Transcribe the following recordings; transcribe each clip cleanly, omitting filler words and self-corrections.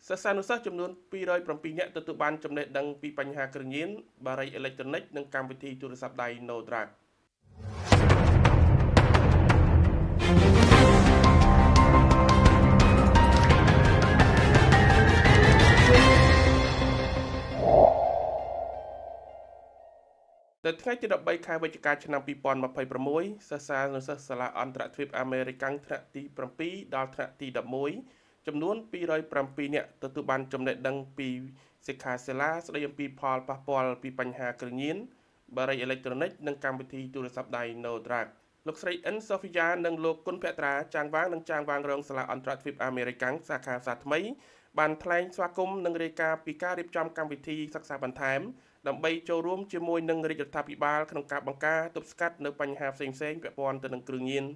សិស្សានុសិស្សចំនួន207នាក់ទទួលបានចំណេះដឹងពីបញ្ហាគ្រឿងញៀន បារីអេឡិចត្រូនិក និងកម្មវិធីទូរស័ព្ទដៃ No Drug។ នៅថ្ងៃទី13ខែវិច្ឆិកាឆ្នាំ2026 សិស្សានុសិស្សសាលាអន្តរទ្វីបអាមេរិកាំងថ្នាក់ទី7ដល់ថ្នាក់ទី11ចំនួន207នាក់ទទួលបានចំណេះដឹងពីសិក្ខាសាលាស្ដីអំពីផលប៉ះពាល់ពីបញ្ហាគ្រឿងញៀន បារីអេឡិចត្រូនិក និងកម្មវិធីទូរស័ព្ទដៃ No Drug។ លោកស្រីអិនសូហ្វីយ៉ា និងលោកគុណភក្ត្រាចាងវាងនិងចាងវាងរងសាលាអន្តរទ្វីបអាមេរិកាំងសាខាផ្សារថ្មី បានថ្លែងស្វាគមន៍និងរាយការណ៍ពីការរៀបចំកម្មវិធីសិក្សាបន្ថែម ដើម្បីចូលរួមជាមួយនឹងរាជរដ្ឋាភិបាលក្នុងការបង្ការទប់ស្កាត់នៅបញ្ហាផ្សេងៗពាក់ព័ន្ធទៅនឹងគ្រឿងញៀន។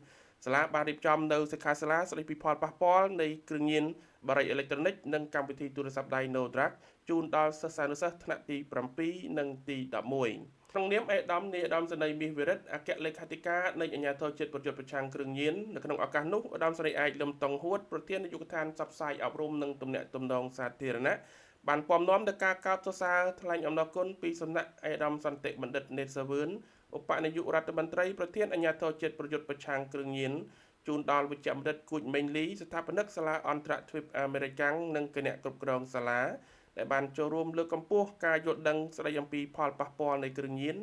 សាលាបានរៀបចំនៅសិក្ខាសាលាស្ដីពីផលប៉ះពាល់នៃគ្រឿងញៀន បារីអេឡិចត្រូនិក និងកម្មវិធីទូរស័ព្ទដៃ No Drug ជូនដល់សិស្សានុសិស្សថ្នាក់ទី7និងទី11។ ក្នុងនាមឯកឧត្តមនាយឧត្តមសេនីយ៍មាសវិរិទ្ធ អគ្គលេខាធិការនៃអាជ្ញាធរជាតិប្រយុទ្ធប្រឆាំងគ្រឿងញៀន នៅក្នុងឱកាសនោះ ឧត្តមសេនីយ៍ឯកលឹមតុងហួត ប្រធាននាយកដ្ឋានផ្សព្វផ្សាយអប់រំនិងទំនាក់ទំនងសាធារណៈ បានពំនាំដល់ការកោតសរសើរថ្លែងអំណរគុណពីសំណាក់ឯកឧត្តមសន្តិបណ្ឌិតនេតសាវឿន ឧបនាយករដ្ឋមន្ត្រី ប្រធានអាជ្ញាធរជាតិប្រយុទ្ធប្រឆាំងគ្រឿងញៀន ជូនដល់វិជ្ជបណ្ឌិតគួចមេងលី ស្ថាបនិកសាលាអន្តរទ្វីបអាមេរិកាំង និងគណៈគ្រប់គ្រងសាលា ដែលបានចូលរួមលើកកម្ពស់ការយល់ដឹងស្ដីអំពីផលប៉ះពាល់នៃគ្រឿងញៀន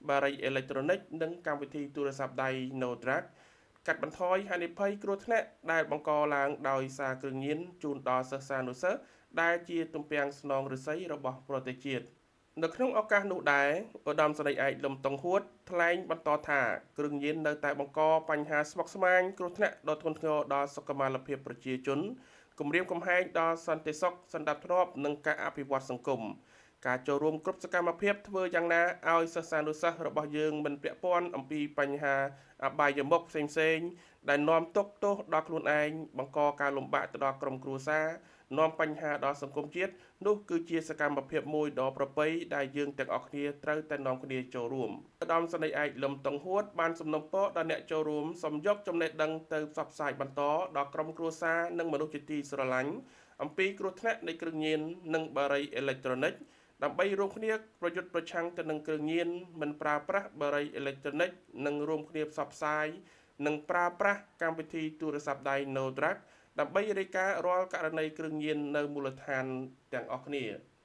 បារីអេឡិចត្រូនិក និងកម្មវិធីទូរស័ព្ទដៃ No Drug កាត់បន្ថយហានិភ័យគ្រោះថ្នាក់ដែលបង្កឡើងដោយសារគ្រឿងញៀនជូនដល់សិស្សានុសិស្សដែលជាទំពាំងស្នងឫស្សីរបស់ប្រទេសជាតិ។ នៅក្នុងឱកាសនោះដែរ ឧត្តមសេនីយ៍ឯកលឹមតុងហួតថ្លែងបន្តថា គ្រឿងញៀននៅតែបង្កបញ្ហាស្មុគស្មាញគ្រោះថ្នាក់ដ៏ធ្ងន់ធ្ងរដល់សុខុមាលភាពប្រជាជន គំរាមកំហែងដល់សន្តិសុខសន្តិភាពនិងការអភិវឌ្ឍសង្គម។ ការចូលរួមគ្រប់សកម្មភាពធ្វើយ៉ាងណាឲ្យសិស្សានុសិស្សរបស់យើងមិនពាក់ព័ន្ធអំពីបញ្ហាអបាយមុខផ្សេងៗដែលនាំទុកទោសដល់ខ្លួនឯង បង្កការលំបាកទៅដល់ក្រុមគ្រួសារ នាំបញ្ហាដល់សង្គមជាតិ នោះគឺជាសកម្មភាពមួយដ៏ប្រពៃដែលយើងទាំងអស់គ្នាត្រូវតែនាំគ្នាចូលរួម។ ឧត្តមសេនីយ៍ឯកលឹមតុងហួតបានសំណូមពរដល់អ្នកចូលរួមសូមយកចំណេះដឹងទៅផ្សព្វផ្សាយបន្តដល់ក្រុមគ្រួសារនិងមនុស្សជាទីស្រឡាញ់អំពីគ្រោះថ្នាក់នៃគ្រឿងញៀននិងបារីអេឡិចត្រូនិក ដើម្បីរួមគ្នាប្រយុទ្ធប្រឆាំងទៅនឹងគ្រឿងញៀន មិនប្រើប្រាស់បារីអេឡិចត្រូនិក និងរួមគ្នាផ្សព្វផ្សាយនិងប្រើប្រាស់កម្មវិធីទូរស័ព្ទដៃ No Drug ដើម្បីរាយការណ៍រាល់ករណីគ្រឿងញៀននៅមូលដ្ឋានទាំងអស់គ្នា។